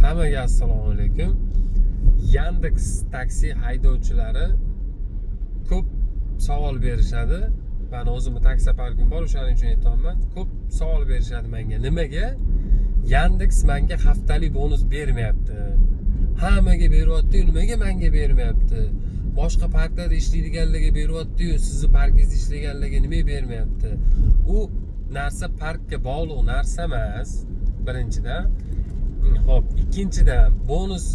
Hammaga assalomu alaykum. Yandex Taksi haydovchilari ko'p savol berishadi. Mani o'zimni taksoparkim bor, o'shaning uchun aytyapman. Ko'p savol berishadi menga: nimaga Yandeks menga haftalik bonus bermayapti, hammaga beryaptiyu, nimaga menga bermayapti, boshqa parklarda ishlaydiganlarga beryaptiyu, sizni parkingizda ishlaganlarga nimaga bermayapti? U narsa parkka bog'liq narsa emas, birinchidan. Ho'p, ikkinchidan, bonus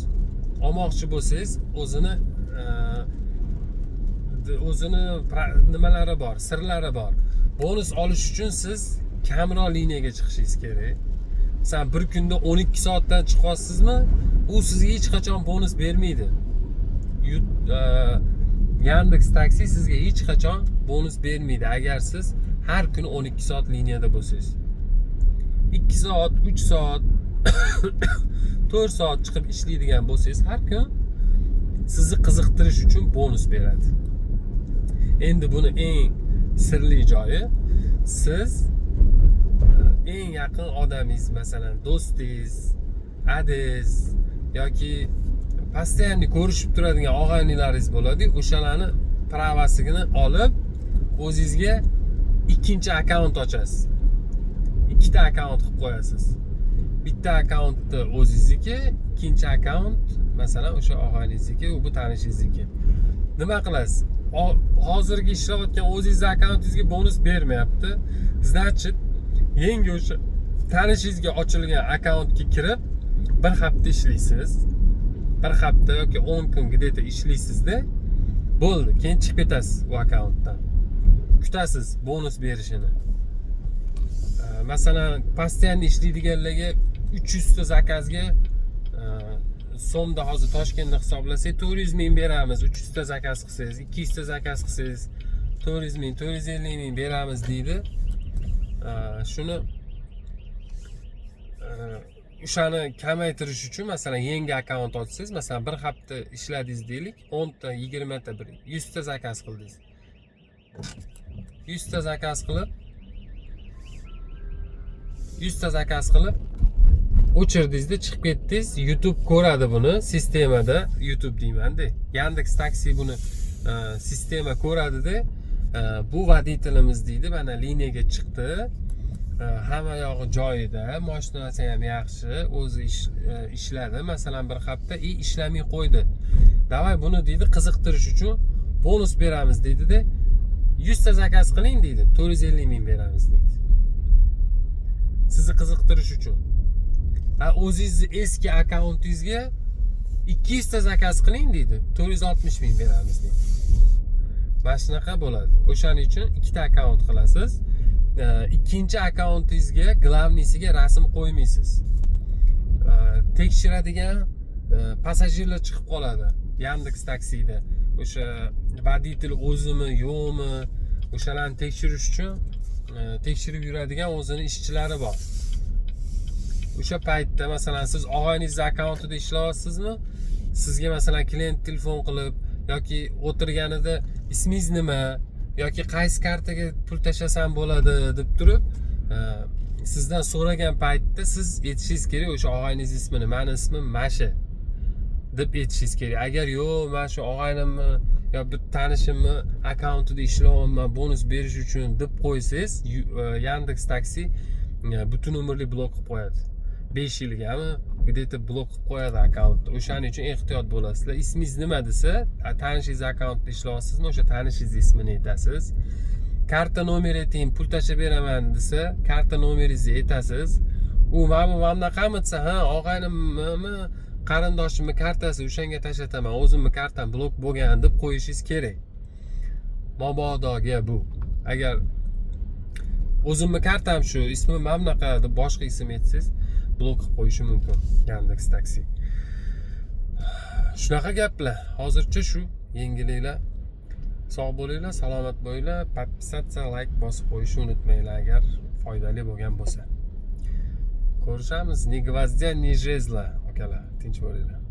olmoqchi bo'lsangiz, o'zini nimalari bor, sirlari bor. Bonus olish uchun siz kamroq liniyaga chiqishingiz kerak. Masalan, bir kunda 12 soatdan chiqyapsizmi, u sizga hech qachon bonus bermaydi. Yandeks Taksi sizga hech qachon bonus bermaydi, agar siz har kuni 12 soat liniyada bo'lsangiz. 2 soat, 3 soat, 4 soat chiqib ishlaydigan bo'lsangiz har kun, sizni qiziqtirish uchun bonus beradi. Endi buni eng sirli joyi: siz eng yaqin odamingiz, masalan, do'stingiz, adangiz yoki постоянно ko'rishib turadigan og'aynilaringiz bo'ladi, o'shalarni права sini olib, o'zingizga ikkinchi akkaunt ochasiz. Ikkita akkaunt qilib qo'yasiz: bitta akkauntni o'zingizniki, ikkinchi akkaunt, masalan, o'sha og'ayningizniki, u bu tanishingizniki. Nima qilasiz? Hozirgi ishlayotgan o'zingizni akkauntingizga bonus bermayapti, значит, yangi o'sha tanishingizga ochilgan akkauntga kirib, bir hafta ishlaysiz. Bir hafta yoki 10 kun где то ishlaysizda, bo'ldi, keyin chiqib ketasiz u akkauntdan, kutasiz bonus berishini. Masalan, постоянно ishlaydiganlarga 300 ta zakazga so'mda, hozir Toshkentda hisoblasak, 400 000 beramiz. 300 ta zakaz qilsangiz, 200 ta zakaz qilsangiz, 400 000, 450 000 beramiz deydi. Shuni o'shani kamaytirish uchun, masalan, yangi akkaunt ochsangiz, masalan, bir hafta ishladingiz deylik, 10 ta, 20 ta, bir 100 ta zakaz qildingiz. 100 ta zakaz qilib, 100 ta zakaz qilib o'chirdingizda, chiqib ketdingiz. YouTube ko'radi buni sistemada, YouTube deymanda, Yandeks Taksi buni sistema ko'radida, bu водитель imiz deydi, mana liniyaga chiqdi, hamma yog'i joyida, mashinasi ham yaxshi, o'zi ishladi, masalan, bir hafta и ishlamay qo'ydi, давай buni deydi, qiziqtirish uchun bonus beramiz deydida, 100 ta zakaz qiling deydi, 450 000 beramiz deydi sizni qiziqtirish uchun. A o'zingizni eski akkauntingizga 200 ta zakaz qiling deydi, 460 000 beramiz deydi. Mana shunaqa bo'ladi. O'shaning uchun ikkita akkaunt qilasiz. Ikkinchi akkauntingizga, главный siga rasm qo'ymaysiz. Tekshiradigan passajirlar chiqib qoladi Yandeks Taksida, o'sha водитель o'zimi, yo'qmi, o'shalarni tekshirish uchun tekshirib yuradigan o'zini ishchilari bor. O'sha paytda, masalan, siz og'ayningizni akkauntida ishlayapsizmi, sizga, masalan, klient telefon qilib yoki o'tirganida ismingiz nima yoki qaysi kartaga pul tashlasam bo'ladi deb turib sizdan so'ragan paytda siz aytishingiz kerak o'sha og'ayningiz ismini: mani ismim masha deb aytishingiz kerak. Agar yo'q, man shu og'aynimni yo bir tanishimni akkauntida ishlayapman bonus berish uchun deb qo'ysangiz, Yandeks Taksi butun umrlik blok qilib qo'yadi, 5 yilgami, где то blok qilib qo'yadi akkauntni. O'shaning uchun ehtiyot bo'lasizlar. Ismingiz nima desa, tanishingiz akkauntda ishlayapsizmi, o'sha tanishingizni ismini aytasiz. Karta nomer ayting, pul tashlab beraman desa, karta nomeringizni aytasiz. U mana bu mana bunaqami desa, ha, og'aynimmi, qarindoshimni kartasi, o'shanga tashlataman, o'zimni kartam blok bo'lgan deb qo'yishingiz kerak. Mabodoga bu agar o'zimni kartam shu, ismim mana bunaqa deb boshqa ism aytsangiz, blok qilib qo'yishi mumkin Yandeks Taksi. Shunaqa gaplar. Hozircha shu yangiliklar. Sog' bo'linglar, salomat bo'linglar. Подписаться, layk bosib qo'yishni unutmanglar, agar foydali bo'lgan bo'lsa. Ko'rishamiz. Ни гвоздя, ни жезла, akalar. Tinch bo'linglar.